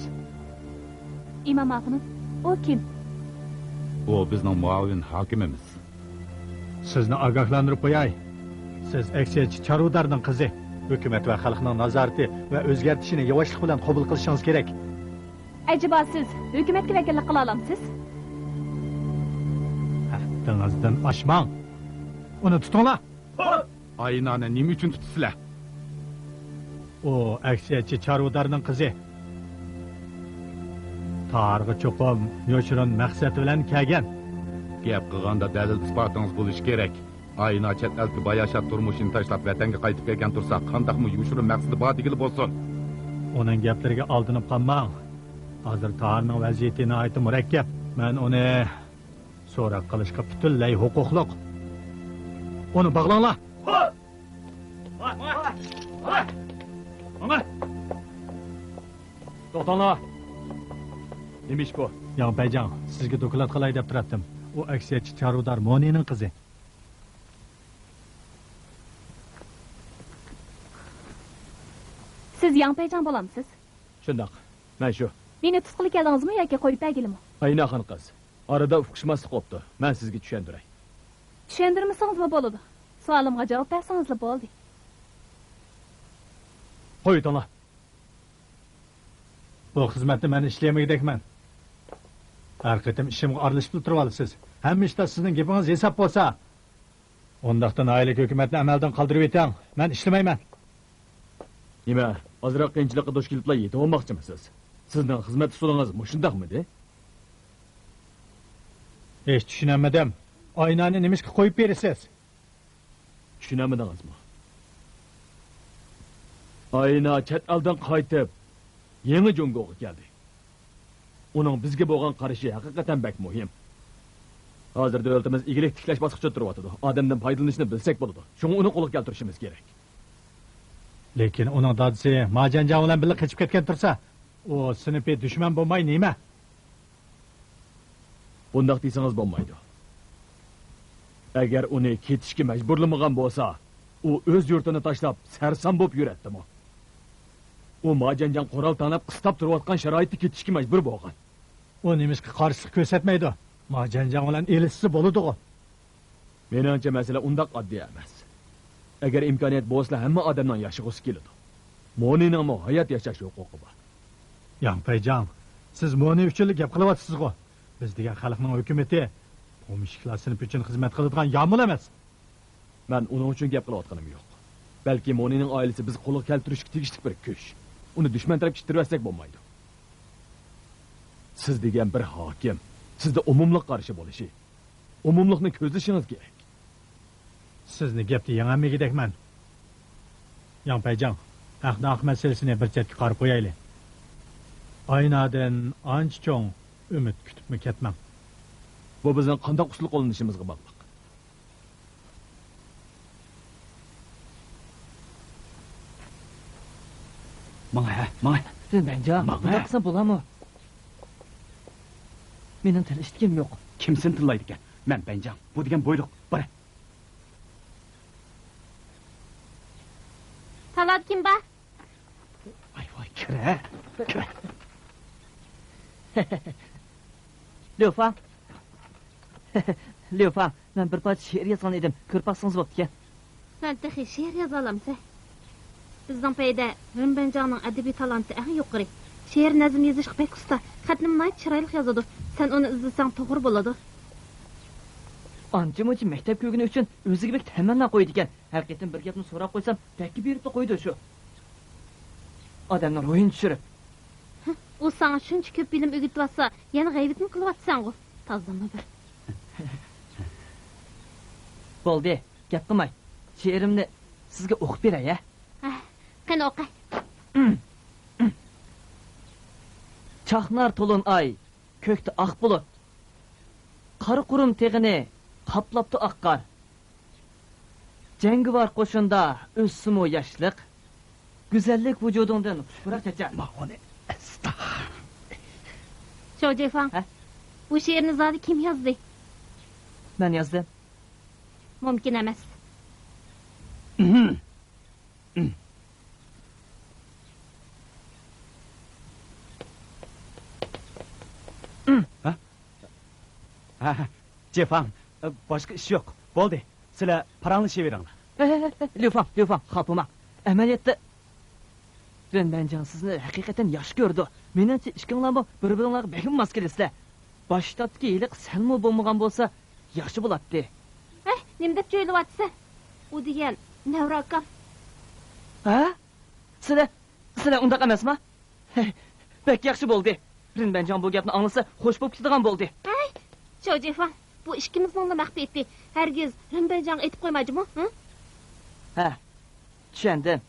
ئىمام خانىم، ئۇ كىم؟ ئۇ بىزنىڭ مۇئاۋىن ھاكىمىمىز. سىزنى ئاگاھلاندۇرۇپ قوياي. سىز ئەكسىچى چارۋىدارنىڭ قىزى. ھۆكۈمەت ۋە خەلقنىڭ نازارىتى ۋە ئۆزگەرتىشىنى ياۋاشلىق بىلەن قوبۇل قىلىشىڭىز كېرەك. ئەجەبا سىز ھۆكۈمەتكە ۋەكىللىك قىلالامسىز؟ ھەددىڭىزدىن ئاشماڭ. ئۇنى تۇتۇڭلار. ئاينانى نېمە ئۈچۈن تۇتىسىلەر؟ ئۇ ئەكسىيەتچى چارۋىدارنىڭ قىزى. تارغا چوقۇم يوشۇرۇن مەقسەت بىلەن كەلگەن. گەپ قىلغاندا دەلىل-ئىسپاتىڭىز بولۇشى كېرەك. ئاينا چەت ئەلدىكى باياشات تۇرمۇشىنى تاشلاپ ۋەتەنگە قايتىپ كەلگەن تۇرسا، قانداقمۇ يوشۇرۇن مەقسىتى بار دېگىلى بولسۇن. ئۇنىڭ گەپلىرىگە ئالدىنىپ قالماڭ. ھازىر تاھىرنىڭ ۋەزىيىتى ناھايىتى مۇرەككەپ. مەن ئۇنى سوراق قىلىشقا پۈتۈنلەي ھوقۇقلۇق. ئۇنى باغلاڭلار! توختاڭلار! نېمە ئىش بۇ؟ ياڭ پەيجاڭ، سىزگە دوكلات قىلاي دەپ تۇراتتىم. ئۇ ئەكسىيەتچى چارۋىدار مونىنىڭ قىزى. سىز ياڭ پەيجاڭ بولامسىز؟ شۇنداق، مەن شۇ. مېنى تۇتقىلى كەلدىڭىزمۇ ياكى قويۇپ بەرگىلىمۇ؟ ئايناخان قىز، ئارىدا ئۇقۇشماسلىق بوپتۇ. مەن سىزگە چۈشەندۈرەي. چۈشەندۈرمىسىڭىزمۇ بولىدۇ. سوئالىمغا جاۋاب بەرسىڭىزلا بولدى. قويۇۋېتىڭلار. بۇ خىزمەتنى مەن ئىشلىيەلمىگۈدەكمەن. ھەر قېتىم ئىشىمغا ئارىلىشىپلا تۇرۇۋالىسىز. ھەممە ئىشتا سىزنىڭ گېپىڭىز ھېساب بولسا، ئۇنداقتا ناھىيەلىك ھۆكۈمەتنى ئەمەلدىن قالدۇرۇۋېتىڭ. مەن ئىشلىمەيمەن. نېمە، ئازراق قىيىنچىلىققا دۇچ كېلىپلا يېتىۋالماقچىمۇسىز؟ سىزنىڭ خىزمەت ئۇسۇلىڭىز مۇشۇنداقمىدى؟ ھېچ چۈشىنەلمىدىم. ئاينانى نېمىشقا قويۇپ بېرىسىز؟ چۈشىنەلمىدىڭىزمۇ؟ ئاينا چەت ئەلدىن قايتىپ، يېڭى جۇڭگوغا كەلدى. ئۇنىڭ بىزگە بولغان قارىشى ھەقىقەتەن بەك مۇھىم. ھازىر دۆلىتىمىز ئىگىلىك تىكلەش باسقۇچىدا تۇرۇۋاتىدۇ. ئادەمدىن پايدىلىنىشنى بىلسەك بولىدۇ. شۇڭا ئۇنى قولغا كەلتۈرۈشىمىز كېرەك. لېكىن ئۇنىڭ دادىسى ما جەنجاڭ بىلەن بىللە قېچىپ كەتكەن تۇرسا، ئۇ سىنىپى دۈشمەن بولماي نېمە؟ بۇنداق دېسىڭىز بولمايدۇ. ئەگەر ئۇنى كېتىشكە مەجبۇرلىمىغان بولسا، ئۇ ئۆز يۇرتىنى تاشلاپ سەرسان بولۇپ يۈرەتتىمۇ؟ ئۇ ما جەنجاڭ قورال تەڭلەپ قىستاپ تۇرۇۋاتقان شارائىتتا كېتىشكە مەجبۇر بولغان. ئۇ نېمىشقا قارشىلىق كۆرسەتمەيدۇ؟ ما جەنجاڭ بىلەن ئېلىشسا بولىدىغۇ. مېنىڭچە مەسىلە ئۇنداق ئاددىي ئەمەس. ئەگەر ئىمكانىيەت بولسىلا ھەممە ئادەمنىڭ ياشىغۇسى كېلىدۇ. مونىنىڭمۇ ھايات ياشاش ھوقۇقى بار. ياڭ پەيجاڭ، سىز مونى ئۈچۈنلا گەپ قىلىۋاتىسىزغۇ؟ بىز دېگەن خەلقنىڭ ھۆكۈمىتى پومېشچىكلار سىنىپى ئۈچۈن خىزمەت قىلىدىغان يامۇل ئەمەس. مەن ئۇنىڭ ئۈچۈن گەپ قىلىۋاتقىنىم يوق. بەلكى مونىنىڭ ئائىلىسى بىز قولغا كەلتۈرۈشكە تېگىشلىك بىر كۈچ. ئۇنى دۈشمەن تەرەپكە ئىتتىرىۋەتسەك بولمايدۇ. سىز دېگەن بىر ھاكىم، سىزدە ئومۇملۇق قارىشى بولۇشى، ئومۇملۇقنى كۆزلىشىڭىز كېرەك. سىزنى گەپتە يېڭەلمىگۈدەكمەن. ياڭ پەيجاڭ، ھەق-ناھەق مەسىلىسىنى بىر چەتكە قايرىپ قويايلى. ئاينادىن ئانچە چوڭ ئۈمىد كۈتۈپمۇ كەتمەڭ. بۇ بىزنىڭ قانداق ئۇسۇل قوللىنىشىمىزغا باغلىق. ماڭا ھە، ماڭا. سەن بەنجاڭ، ماڭا. بۇنداق قىلساڭ بولامۇ؟ مېنىڭ تىل ئىشتىكىم يوق. كىم سېنى تىللايدىكەن؟ مەن بەنجاڭ. بۇ دېگەن بۇيرۇق. بار. تالادا كىم بار؟ ۋاي، ۋاي، كىرە، كىرە. ليۇفاڭ. ليۇفاڭ، مەن بىر پارچە شېئىر يازغان ئىدىم، كۆرۈپ باقسىڭىز بوپتىكەن. سەن تېخى شېئىر يازالامسەن؟ بىزنىڭ پەيدە رېنبەنجاڭنىڭ ئەدەبىي تالانتى ئەڭ يۇقىرى. شېئىر نەزم يېزىشقا بەك ئۇستا، خەتنىمۇ ناھايىتى چىرايلىق يازىدۇ. سەن ئۇنى ئىزدىسەڭ توغرا بولىدۇ. ئانچە-مۇنچە مەكتەپ كۆرگىنى ئۈچۈن ئۆزىگە بەك تەمەننا قويىدىكەن. ھەر قېتىم بىر گەپنى سوراپ قويسام، دەككە بېرىپلا قويىدۇ شۇ. ئادەمنىڭ روھىنى چۈشۈرۈپ. ھە، ئۇ ساڭا شۇنچە كۆپ بىلىم ئۆگىتىۋاتسا، يەنە غەيۋىتىمۇ قىلىۋاتىسەنغۇ. تازىمۇ بىر. بولدى، گەپ قىلماي. شېئىرىمنى سىزگە ئوقۇپ بېرەي، ھە؟ ھە، قېنى ئوقۇ. چاقنار تولۇن ئاي، كۆكتە ئاق بۇلۇت. قارا قۇرۇم تېغىنى قاپلاپتۇ ئاق قار. جەڭگىۋار قوشۇندا ئۆتسىمۇ ياشلىق، گۈزەللىك ۋۇجۇدۇڭدىن خۇش پۇراق چاچار. ماڭا ئۇنى ئەستا. شو جېفاڭ، ھە؟ بۇ شېئىرنى زادى كىم يازدى؟ مەن يازدىم. مۇمكىن ئەمەس. ھە؟ ھە، جېفاڭ، باشقا ئىش يوق. بولدى، سىلەر پاراڭلىشىۋېرىڭلار. ھە، ھە، ھە، ليۇفاڭ، ليۇفاڭ، خاپا بولماڭ. ئەمەلىيەتتە، رېن بەنجاڭ سىزنى ھەقىقەتەن ياخشى كۆرىدۇ. مېنىڭچە، ئىككىڭلارمۇ بىر-بىرىڭلارغا بەكمۇ ماس كېلىسىلەر. باش شتابتىكى ھېلىقى سەنمۇ بولمىغان بولسا، ياخشى بولاتتى. ھەي، نېمە دەپ جۆيلۈۋاتىسەن؟ ئۇ دېگەن نەۋرە ئاكام. ھە؟ سىلەر، سىلەر ئۇنداق ئەمەسما؟ ھەي، بەك ياخشى بولدى. رېن بەنجاڭ بۇ گەپنى ئاڭلىسا، خوش بولۇپ كېتىدىغان بولدى. ھەي، چاۋجىفاڭ، بۇ ئىككىمىزنىڭلا مەخپىيىتى. ھەرگىز رېن بەنجاڭغا ئېيتىپ قويما جۇمۇ، ھە؟ ھە، چۈشەندىم.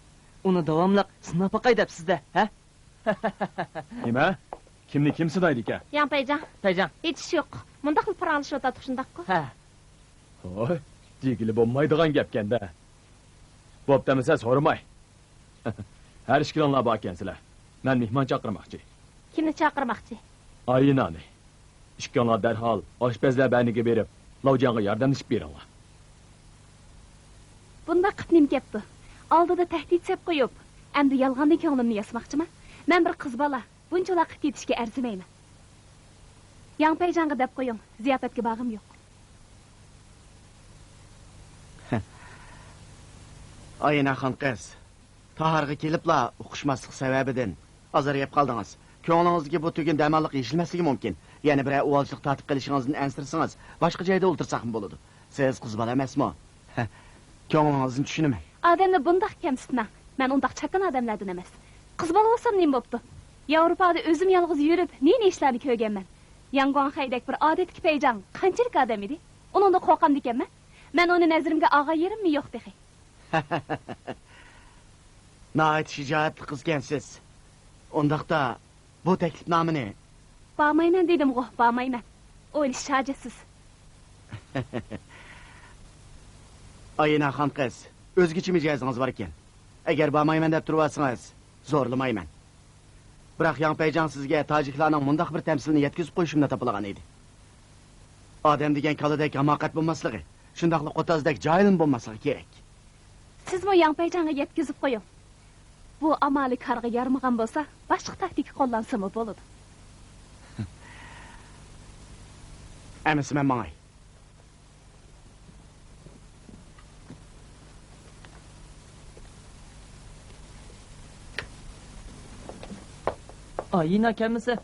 ئۇنى داۋاملىق سىناپ باقاي دەپسىز-دە، ھە؟ نېمە؟ كىمنى كىم سىنايدىكەن؟ ياڭ پەيجاڭ. پەيجاڭ. ھېچ ئىش يوق. مۇنداقلا پاراڭلىشىۋاتاتتۇق، شۇنداققۇ؟ ھە. ھوي، دېگىلى بولمايدىغان گەپكەن-دە. بوپتۇ ئەمىسە، سورىماي. ھەر ئىككىلىڭلار باركەنسىلەر. مەن مېھمان چاقىرماقچى. كىمنى چاقىرماقچى؟ ئاينانى. ئىككىڭلار دەرھال ئاشپەزلەر بەرنىگە بېرىپ، لاۋجياڭغا ياردەملىشىپ بېرىڭلار. بۇنداق قىپ نېمە گەپتۇ؟ ئالدىدا تەھدىت سېلىپ قويۇپ، ئەمدى يالغاندىن كۆڭلۈمنى ياسىماقچىما؟ مەن بىر قىز بالا، بۇنچىۋالا قىپ كېتىشكە ئەرزىمەيمەن. ياڭ پەيجاڭغا دەپ قويۇڭ، زىياپەتكە بارغۇم يوق. ئايناخان قىز، تاھارغا كېلىپلا ئۇقۇشماسلىق سەۋەبىدىن ئازار يەپ قالدىڭىز. كۆڭلىڭىزدىكى بۇ تۈگۈن دەماللىق يېشىلمەسلىكى مۇمكىن. يەنە بىرەر ئۇۋالچىلىق تارتىپ قېلىشىڭىزدىن ئەنسىرىسىڭىز، باشقا جايدا ئولتۇرساقمۇ بولىدۇ. سىز قىز بالا ئەمەسمۇ؟ كۆڭلىڭىزنى چۈشىنىمەن. ئادەمنى بۇنداق كەمسىتمەڭ. مەن ئۇنداق چاكان ئادەملەردىن ئەمەس. قىز بالا بولسام نېمە بوپتۇ؟ ياۋروپادا ئۆزۈم يالغۇز يۈرۈپ، نى-نى ئىشلارنى كۆرگەنمەن. ياڭ گۇاڭخەيدەك بىر ئادەتتىكى پەيجاڭ قانچىلىك ئادەم ئىدى؟ ئۇنىڭدىن قورقامدىكەنمەن؟ مەن ئۇنى نەزىرىمگە ئالغان يېرىممۇ يوق تېخى. ناھايىتى شىجائەتلىك قىزكەنسىز. ئۇنداقتا، بۇ تەكلىپنامىنى. بارمايمەن دېدىمغۇ، بارمايمەن. ئويلىشىش ھاجەتسىز. ئايناخان قىز، ئۆزگىچە مىجەزىڭىز باركەن. ئەگەر بارمايمەن دەپ تۇرۇۋالسىڭىز، زورلىمايمەن. بىراق ياڭ پەيجاڭ سىزگە تاجىكلارنىڭ مۇنداق بىر تەمسىلىنى يەتكۈزۈپ قويۇشۇمنى تاپىلىغان ئىدى. ئادەم دېگەن كالىدەك ھاماقەت بولماسلىقى، شۇنداقلا قوتازدەك جاھىلمۇ بولماسلىقى كېرەك. سىزمۇ ياڭ پەيجاڭغا يەتكۈزۈپ قويۇڭ. بۇ ئامالى كارغا يارىمىغان بولسا، باشقا تاكتىكا قوللانسىمۇ بولىدۇ. ئەمىسە مەن ماڭاي. ئاينا كەلمىسە،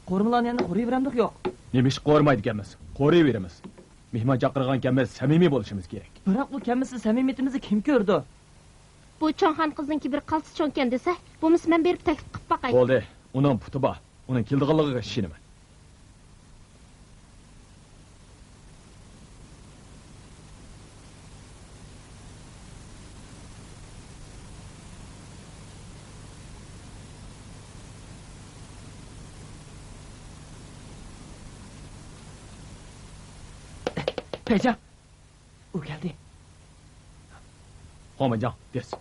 قورۇمىلارنى يەنە قورۇيۋېرەمدۇق يوق؟ نېمىشقا قورۇمايدىكەنمىز؟ قورۇيۋېرىمىز. مېھمان چاقىرغانكەنمىز، سەمىمىي بولۇشىمىز كېرەك. بىراق ئۇ كەلمىسە، سەمىمىيىتىمىزنى كىم كۆرىدۇ؟ بۇ چوڭخان قىزنىڭكى بىر قالتىس چوڭكەن دېسە، بولمىسا مەن بېرىپ تەكلىپ قىلىپ باقاي. بولدى، ئۇنىڭ پۇتى بار. ئۇنىڭ كېلىدىغانلىقىغا ئىشىنىمەن. پەيجاڭ! ئۇ كەلدى. خۇاڭمەنجاڭ، تېز.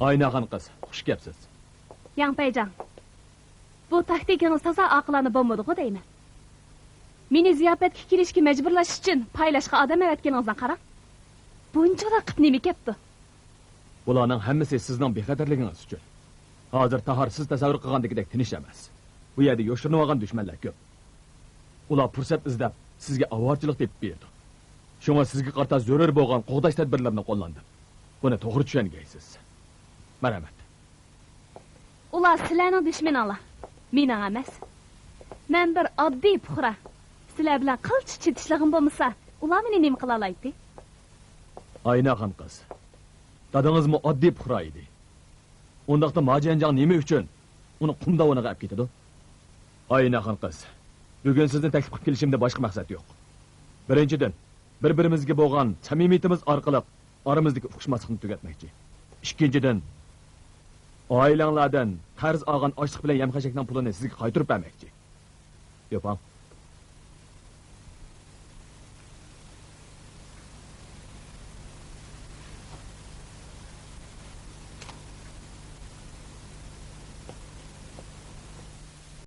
ئايناخان قىز، خۇش كەپسىز. ياڭ پەيجاڭ، بۇ تاكتىكىڭىز تازا ئاقىلانە بولمىدىغۇ دەيمەن. مېنى زىياپەتكە كېلىشكە مەجبۇرلاش ئۈچۈن پايلاشقا ئادەم ئەۋەتكىنىڭىزنى قاراڭ. بۇنچىلا قىپ نېمە كەپتۇ؟ بۇلارنىڭ ھەممىسى سىزنىڭ بىخەتەرلىكىڭىز ئۈچۈن. ھازىر تاھار سىز تەسەۋۋۇر قىلغاندىكىدەك تىنچ ئەمەس. بۇ يەردە يوشۇرۇنۇۋالغان دۈشمەنلەر كۆپ. ئۇلار پۇرسەت ئىزدەپ، سىزگە ئاۋارىچىلىق تېپىپ بېرىدۇ. شۇڭا سىزگە قارىتا زۆرۈر بولغان قوغداش تەدبىرلىرىنى قوللاندىم. بۇنى توغرا چۈشەنگەيسىز. مەرھەمەت. ئۇلار سىلەرنىڭ دۈشمىنىڭلار، مېنىڭ ئەمەس. مەن بىر ئاددىي پۇقرا. سىلەر بىلەن قىلچە چېتىشلىغىم بولمىسا، ئۇلار مېنى نېمە قىلالايتتى؟ ئايناخان قىز، دادىڭىزمۇ ئاددىي پۇقرا ئىدى. ئۇنداقتا ماجيەنجاڭ نېمە ئۈچۈن ئۇنى قۇم داۋىنىغا ئەپ كېتىدۇ؟ ئايناخان قىز، بۈگۈن سىزنى تەكلىپ قىلىپ كېلىشىمدە باشقا مەقسەت يوق. بىرىنچىدىن، بىر-بىرىمىزگە بولغان سەمىمىيىتىمىز ئارقىلىق ئارىمىزدىكى ئۇقۇشماسلىقنى تۈگەتمەكچى. ئىككىنچىدىن، ئائىلەڭلاردىن قەرز ئالغان ئاشلىق بىلەن يەم-خەشەكنىڭ پۇلىنى سىزگە قايتۇرۇپ بەرمەكچى. يوپاڭ،